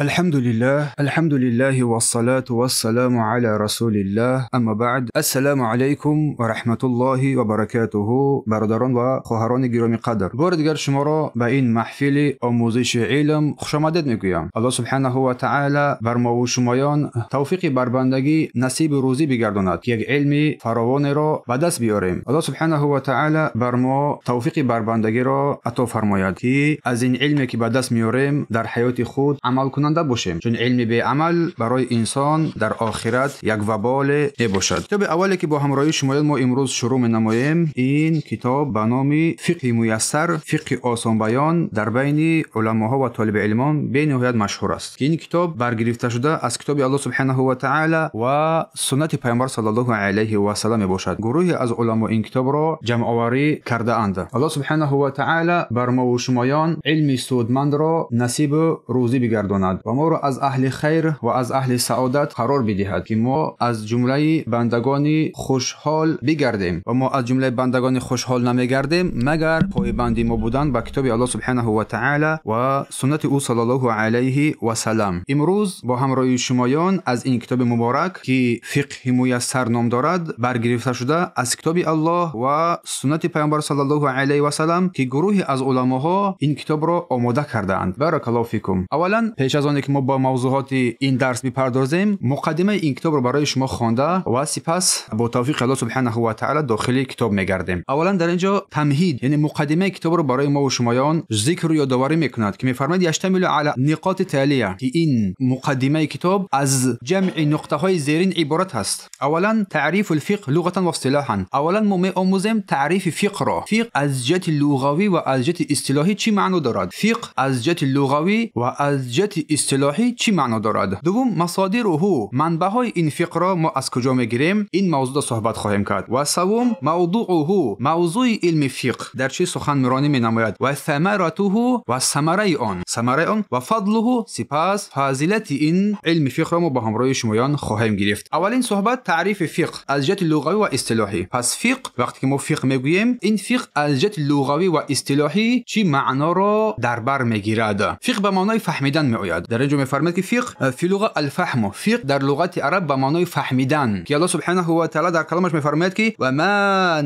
Алҳамдулиллаҳ, алҳамдулиллаҳи вассалату вассаламу ала расулиллаҳ, амма баъд. Ассалому алайкум ва раҳматуллоҳи ва баракатуҳу. Бародарон ва хоҳарони гиромӣ қадр, бори дигар шуморо ба ин маҳфили омӯзиши илм хушомадед мегӯям. Аллоҳ субҳанаҳу ва таъола бар мо ва шумоён тавфиқи барбандагӣ насибу рӯзӣ бигардонад, ки як илми фаровонеро ба даст биёрем. Аллоҳ субҳанаҳу ва таъола бар мо тавфиқи барбандагиро ато фармояд, ки аз ин илме ки ба даст меорем дар ҳаёти худ амал кунанда бошем, чун илми беамал барои инсон дар охират як ваболе мебошад. Китоби аввале ки бо ҳамроҳии шумоён мо имрӯз шурӯъ менамоем, ин китоб ба номи Фиқҳи Муяссар, фиқҳи осонбаён дар байни уламоҳо ва толибилмон бениҳоят машҳур аст. Ин китоб баргирифта шуда аз китоби Аллоҳ субҳанаҳу ва таъола ва суннати Паёмбар саллаллоҳу алайҳи васаллам мебошад. Гурӯҳе аз уламо ин китобро ҷамъоварӣ кардаанд. Аллоҳ субҳанаҳу ва таъола бар мо ва шумоён илми судмандро насибу рӯзӣ бигардонад ва моро аз аҳли хайр ва аз аҳли саодат қарор бидиҳад, ки мо аз ҷумлаи бандагони хушҳол бигардем ва мо аз ҷумлаи бандагони хушҳол намегардем, магар пойбанди мо будан ба китоби Аллоҳ субҳанаҳу ва таъола ва суннати ӯ саллаллоҳу алайҳи васаллам. Имрӯз бо ҳамроҳии шумоён аз ин китоби муборак, ки Фиқҳи Муяссар ном дорад, баргирифта шуда аз китоби Аллоҳ ва суннати Паёмбар саллаллоҳу алайҳи васаллам, ки гурӯҳе аз уламоҳо ин китобро омода кардаанд. Баракаллоҳу фикум. Аввалан, пеш аз оне ки мо ба мавзӯъоти ин дарс бипардозем, муқаддимаи ин китобро барои шумо хонда ва сипас бо тавфиқи Аллоҳ субҳанаҳу ва таъола дохили китоб мегардем. Аввалан дар ин ҷо тамҳид, яъне муқаддимаи китобро барои мо ва шумоён зикру ёдоварӣ мекунад, ки мефармояд: яштамилу ала ниқоти таълия, ки ин муқаддимаи китоб аз ҷамъи нуқтаҳои зерин иборат аст. Аввалан, таърифу лфиқҳ луғатан ва истилоҳан. Аввалан мо меомӯзем таърифи фиқҳро. Фиқҳ аз ҷиҳати луғавӣ ва аз ҷиҳати истилоҳӣ чӣ маъно дорад? Фиқҳ аз ҷиҳати луғавӣ ва аз ҷиҳати истилоҳӣ чӣ маъно дорад? Дуввум, масодируҳу, манбаъҳои ин фиқҳро мо аз куҷо мегирем? Ин мавзӯъда суҳбат хоҳем кард. Ва севум, мавдуъуҳу, мавзӯи илми фиқҳ дар чӣ суханронӣ менамояд? Ва самаратуҳу, ва самараи он, самараи он, ва фадлуҳу, сипас фазилати ин илми фиқҳро мо бо ҳамроҳии шумоён хоҳем гирифт. Аввалин суҳбат таърифи фиқҳ аз ҷиҳати луғавӣ ва истилоҳӣ. Пас фиқҳ, вақте ки мо фиқҳ мегӯем, ин фиқҳ аз ҷиҳати луғавӣ ва истилоҳӣ чӣ маъноро дар бар мегирад? Фиқҳ ба маънои фаҳмидан меояд. Дар ин ҷо мефармояд, ки фиқҳ фи луға алфаҳму, фиқҳ дар луғати араб ба маънои фаҳмидан, ки Аллоҳ субҳанаҳу ва таъола дар каломаш мефармояд, ки ва ма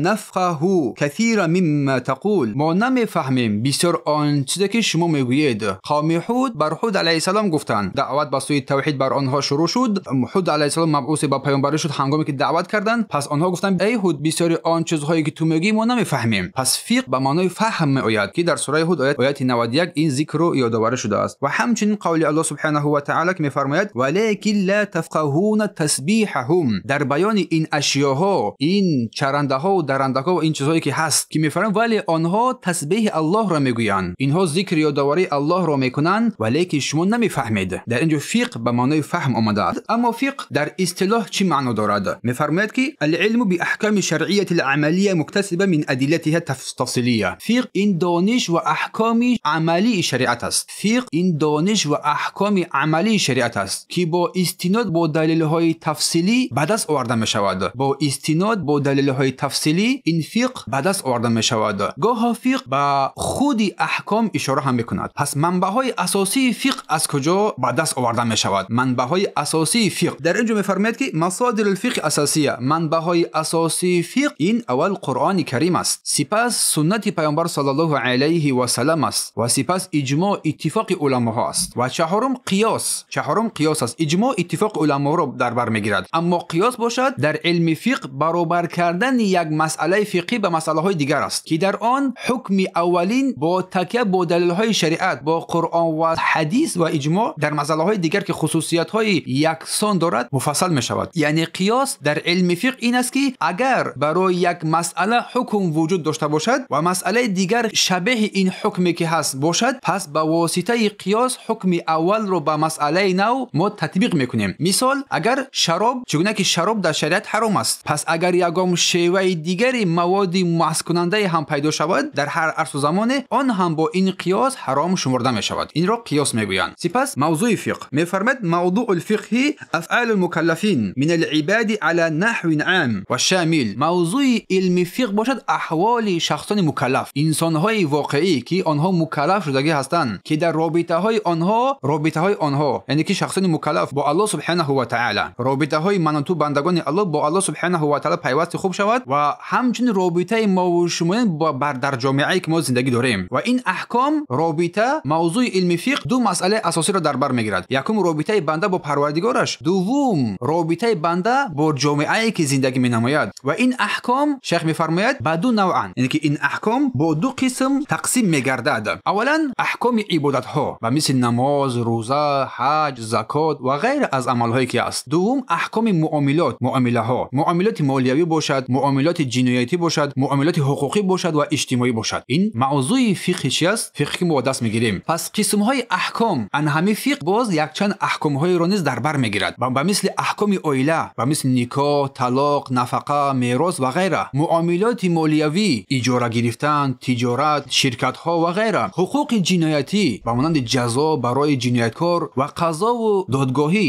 нафқаҳу касира мимма тақул, мо намефаҳмем бисёр он чизе ки шумо мегӯед. Қавми Ҳуд бар Ҳуд алайҳиссалом гуфтанд, даъват ба сӯи тавҳид бар онҳо шурӯъ шуд. Ҳуд алайҳиссалом мабъуси ба паёмбарӣ шуд ҳангоме ки даъват карданд. Пас онҳо гуфтанд: эй Ҳуд, бисёри он чизҳое ки ту мегӯӣ мо намефаҳмем. Пас фиқҳ ба маънои фаҳм меояд, ки дар сураи Ҳуд ояти 91 ин зикру ёдоварӣ шудааст. Ва ҳамчунин қавли Аллоҳ субҳанаҳу ва таъола, ки мефармояд: валекин ла тафқаҳуна тасбиҳаҳум. Дар баёни ин ашёҳо, ин чарандаҳо ва дарандаҳо ва ин чизҳое ки ҳаст, ки мефармояд, вале онҳо тасбиҳи Аллоҳро мегӯянд, инҳо зикри ёдоварии Аллоҳро мекунанд, валекин шумо намефаҳмед. Дар ин ҷо фиқҳ ба маънои фаҳм омадааст. Аммо фиқҳ дар истилоҳ чӣ маъно дорад? Мефармояд, ки алилму биаҳкоми шаръияти ламалия муктасиба мин адиллатиҳа тафсилия. Фиқҳ ин дониш ва аҳкоми амалии шариат аст. Фиқҳ ин дониш ва аҳкоми амалии шариат аст, ки бо истинод бо далелҳои тафсилӣ ба даст оварда мешавад. Бо истинод бо далелҳои тафсилӣ ин фиқҳ ба даст оварда мешавад. Гоҳо фиқҳ ба худи аҳком ишора ҳам мекунад. Пас манбаъҳои асосии фиқҳ аз куҷо ба даст оварда мешавад? Манбаъҳои асосии фиқҳ дар ин ҷо мефармояд, ки масодирул фиқҳ асосия, манбаъҳои асосии фиқҳ ин аввал Қуръони Карим аст, сипас суннати Паёмбар саллаллоҳу алайҳи васаллам аст ва сипас иҷмоъ, иттифоқи уламоҳо аст. Ва чаҳорум қиёс, чаҳорум қиёс аст. Иҷмоъ, иттифоқи уламоҳоро дар бар мегирад. Аммо қиёс бошад дар илми фиқҳ баробар кардани як масъалаи фиқҳӣ ба масъалаҳои дигар аст, ки дар он ҳукми аввалин бо такя бо далелҳои шариат, бо Қуръон ва ҳадис ва иҷмоъ дар масъалаҳои дигар ки хусусиятҳои яксон дорад муфассал мешавад. Яъне қиёс дар илми фиқҳ ин аст, ки агар барои як масъала ҳукм вуҷуд дошта бошад ва масъалаи дигар шабеҳи ин ҳукме ки ҳаст бошад, пас ба воситаи қиёс ҳукми аввалро ба масъалаи нав мо татбиқ мекунем. Мисол, агар шароб, чигуна ки шароб дар шариат ҳаром аст, пас агар ягон шеваи дигари маводи масткунандае ҳам пайдо шавад дар ҳар арсу замоне, он ҳам бо ин қиёс ҳаром шумурда мешавад. Инро қиёс мегӯянд. Сипас мавзӯи фиқҳ мефармояд: мавдуъу лфиқҳи афъалу лмукаллафин мин алибади ала наҳвин ам ва шамил. Мавзӯи илми фиқҳ бошад аҳволи шахсони мукаллаф, инсонҳои воқеӣ ки онҳо мукаллаф шудагӣ ҳастанд, ки дар робитаҳои онҳо робитаҳои онҳо, яъне ки шахсони мукаллаф бо Аллоҳ субҳонаҳу ва таъоло, робитаҳои ман ва ту бандагони Аллоҳ бо Аллоҳ субҳонаҳу ва таъоло пайвасти хуб шавад ва ҳамчунин робитаи мо ва шумо дар ҷомеае ки мо зиндагӣ дорем. Ва ин аҳком, робита, мавзӯи илми фиқҳ ду масъалаи асосиро дар бар мегирад. Якум, робитаи банда бо Парвардигораш, дуввум, робитаи банда бо ҷомеае ки зиндагӣ менамояд. Ва ин аҳком, шайх мефармояд, ба ду навъанд, яъне ки ин аҳком бо ду қисм тақсим мегардад. Аввалан, аҳкоми ибодатҳо ба мисли намоз, рӯза, ҳаҷ, закот ва ғайра аз амалҳое ки аст. Дуввум, аҳкоми муомилот, муомилаҳо, муомилоти молиявӣ бошад, муомилоти ҷиноятӣ бошад, муомилоти ҳуқуқӣ бошад ва иҷтимоӣ бошад. Ин мавзӯи фиқҳ чи аст? Фиқҳ ки мо даст мегирем. Пас қисмҳои аҳком, ан ҳамин фиқҳ боз якчанд аҳкомҳоеро низ дар бар мегирад, ба мисли аҳкоми оила, ба мисли никоҳ, талоқ, нафақа, мерос ва ғайра, муомилоти молиявӣ, иҷора гирифтан, тиҷорат, ширкатҳо ва ғайра, ҳуқуқи ҷиноятӣ ба монанди ҷазо барои ҷинояткор ва қазову додгоҳӣ,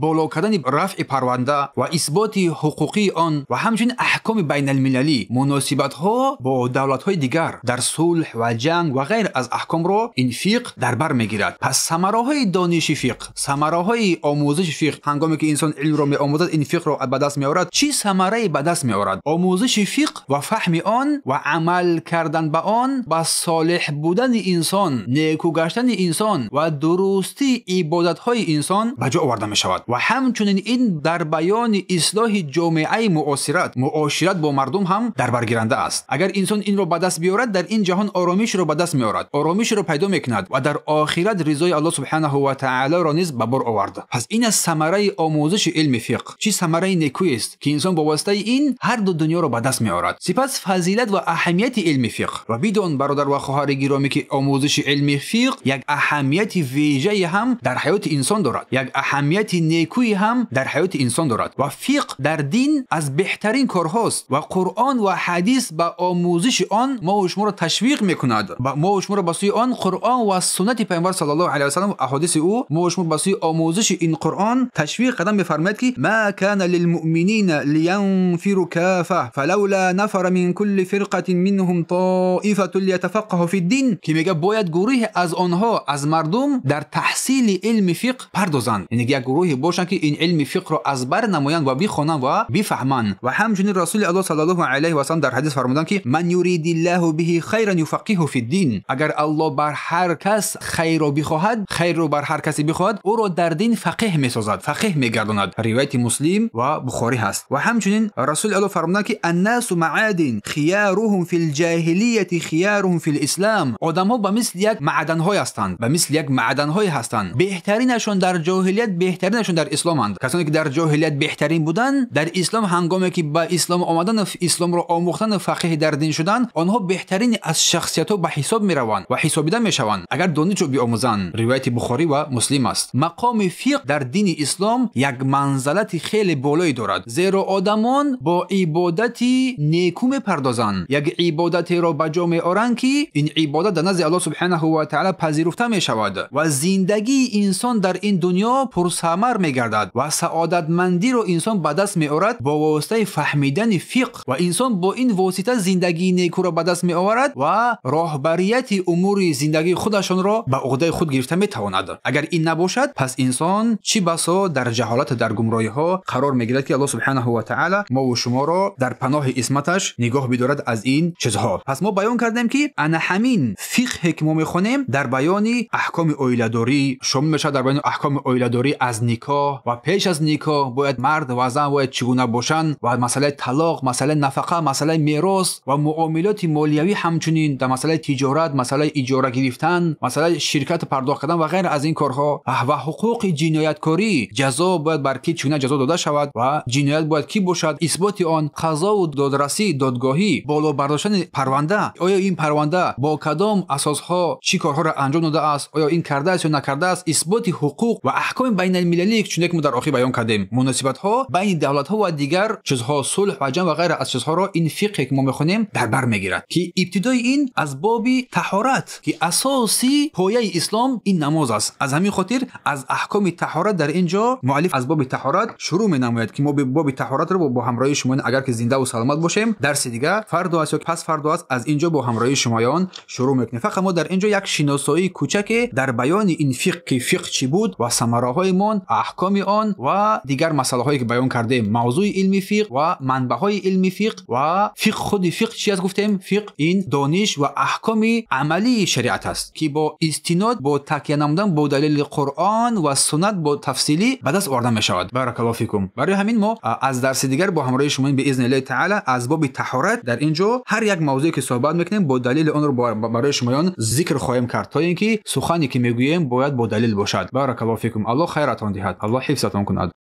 боло кардани рафъи парванда ва исботи ҳуқуқии он ва ҳамчунин аҳкоми байналмилалӣ, муносибатҳо бо давлатҳои дигар дар сулҳ ва ҷанг ва ғайра аз аҳкомро ин фиқҳ дар бар мегирад. Пас самараҳои дониши фиқҳ, самараҳои омӯзиши фиқҳ, ҳангоме ки инсон илмро меомӯзад, ин фиқҳро ба даст меорад, чӣ самарае ба даст меорад? Омӯзиши фиқҳ ва фаҳми он ва амал кардан ба он ба солеҳ будани инсон, неку гаштани инсон ва дурустии ибодатҳои инсон ба ҷо оварда мешавад. Ва ҳамчунин ин дар баёни ислоҳи ҷомеаи муосират, муошират бо мардум ҳам дар баргиранда аст. Агар инсон инро ба даст биёрад, дар ин ҷаҳон оромишро ба даст меорад, оромишро пайдо мекунад ва дар охират ризои Аллоҳ субҳонаҳу ва таъолоро низ ба бор овард. Пас ин аст самараи омӯзиши илми фиқҳ. Чӣ самараи некӯест ки инсон бо воситаи ин ҳар ду дунёро ба даст меорад. Сипас фазилат ва аҳамияти илми фиқҳ. Ва бидон, бародар ва хоҳари гиромӣ, ки омӯзиши илми фиқҳ як аҳамияти вижае ҳам дар ҳаёти инсон дорад, як аҳамияти некӯе ҳам дар ҳаёти инсон дорад. Ва фиқҳ дар дин аз беҳтарин корҳост ва Қуръон ва ҳадис ба омӯзиши он мо ва шуморо ташвиқ мекунад. Мо ва шуморо ба сӯи он Қуръон ва суннати Паёмбар саллаллоҳу алайҳи васаллам ва аҳодиси ӯ мо ва шумо ба сӯи омӯзиши ин Қуръон ташвиқ қадам мефармояд ки ма кана лилмуъминина лиянфиру кафа фалаула нафара мин кулли фирқатин минҳум тоифатун лиятафаққаҳу фиддин, ки мегӯяд бояд гурӯҳе аз онҳо, аз мардум дар таҳсили илми фиқҳ пардозанд, яъне як гурӯҳе бошанд ки ин илми фиқҳро аз бар намоянд ва бихонанд ва бифаҳманд. Ва ҳамчунин Расули Аллоҳ саллаллоҳу алайҳи васаллам дар ҳадис фармуданд ки ман юридиллаҳу биҳи хайран юфаққиҳу фиддин, агар Аллоҳ бар ҳар кас хайрро бихоҳад, хайрро бар ҳар касе бихоҳад, ӯро дар дин фақеҳ месозад, фақеҳ мегардонад. Ривояти Муслим ва Бухорӣ ҳаст. Ва ҳамчунин Расули Аллоҳ фармуданд ки аннасу маъадин хияруҳум фил ҷоҳилияти хияруҳум фил ислам, одамҳо ба мисли як маъданҳое ҳастанд, ба мисли як маъданҳое ҳастанд, беҳтаринашон дар ҷоҳилият, беҳтаринашон дар исломанд. Касоне ки дар ҷоҳилият беҳтарин буданд, дар ислом ҳангоме ки ба ислом омадан ва исломро омӯхтан ва фақеҳ дар дин шудан, онҳо беҳтарин аз шахсиятҳо ба ҳисоб мераванд ва ҳисобида мешаванд агар донишро биомӯзанд. Ривояти Бухорӣ ва Муслим аст. Мақоми фиқҳ дар дини ислом як манзалати хеле болое дорад, зеро одамон бо ибодати некӯ мепардозанд, як ибодатеро ба ҷо меоранд ки ин ибодат дар назди Аллоҳ субҳонаҳу ва таъоло пазируфта мешавад ва зиндагии инсон дар ин дунё пурсамар мегардад ва саодатмандиро инсон ба даст меорад бо воситаи фаҳмидани фиқҳ, ва инсон бо ин восита зиндагии некӯро ба даст меоварад ва роҳбарияти умури зиндагии худашонро ба уҳдаи худ гирифта метавонад. Агар ин набошад, пас инсон чӣ басо дар ҷаҳолат ва дар гумроҳиҳо қарор мегирад ки Аллоҳ субҳонаҳу ва таъоло мо ва шуморо дар паноҳи исматаш нигоҳ бидорад аз ин чизҳо. Пас мо баён кардем ки ана ҳамин фиқҳе ки мо мехонем дар баёни аҳкоми оиладорӣ шомил мешавад, дар баёни аҳкоми оиладорӣ аз никоҳ ва пеш аз никоҳ бояд мард ва зан бояд чӣ гуна бошанд ва масъалаи талоқ, масъалаи нафақа, масъалаи мерос ва муомилоти молиявӣ, ҳамчунин дар масъалаи тиҷорат, масъалаи иҷора гирифтан, масъалаи ширкат пардохт кардан ва ғайра аз ин корҳо ва ҳуқуқи ҷинояткорӣ, ҷазо бояд бар кӣ чӣ гуна ҷазо дода шавад ва ҷиноят бояд кӣ бошад, исботи он, қазову додрасӣ, додгоҳӣ, боло бардоштани парванда, оё ин парванда бо кадом асосҳо чӣ корҳоро анҷом додааст, оё ин кардааст ё накардааст, исботи ҳуқуқ ва аҳкоми байналмилалӣ, чуне ки мо дар охир баён кардем, муносибатҳо байни давлатҳо ва дигар чизҳо, сулҳ ва ҷанг ва ғайра аз чизҳоро ин фиқҳе ки мо мехонем дар бар мегирад, ки ибтидои ин аз боби таҳорат, ки асоси пояи ислом ин намоз аст. Аз ҳамин хотир аз аҳкоми таҳорат дар ин ҷо муаллиф аз боби таҳорат шурӯъ менамояд, ки мо боби таҳоратро бо ҳамроҳии шумо агар ки зинда ва саломат бошем, дарси дигар фардо аст ё пас фардо аст, аз ин ҷо бо ҳамроҳии шумоён шурӯъ мекунем. Фақат мо дар ин ҷо як шиносоии кӯчаке дар баёни Ин фиқҳ ки фиқҳ чӣ буд ва самараҳои он, аҳкоми он ва дигар масъалаҳое ки баён кардем, мавзӯи илми фиқҳ ва манбаъҳои илми фиқҳ ва фиқҳ, худи фиқҳ чӣ аст гуфтем. Фиқҳ ин дониш ва аҳкоми амалии шариат аст, ки бо истинод, бо такя намудан бо далели Қуръон ва суннат бо тафсилӣ ба даст оварда мешавад. Баракаллоҳу фикум. Барои ҳамин мо аз дарси дигар бо ҳамроҳии шумо биизни таъала аз боби таҳорат дар ин ҷо ҳар як мавзӯе ки суҳбат мекунем, бо далели онро барои шумоён зикр хоҳем кард, то ин ки сухане ки мегӯем бояд бо далел бошад. Баракаллоҳу фикум. Аллоҳ хайратон диҳад, Аллоҳ ҳифзатон кунад.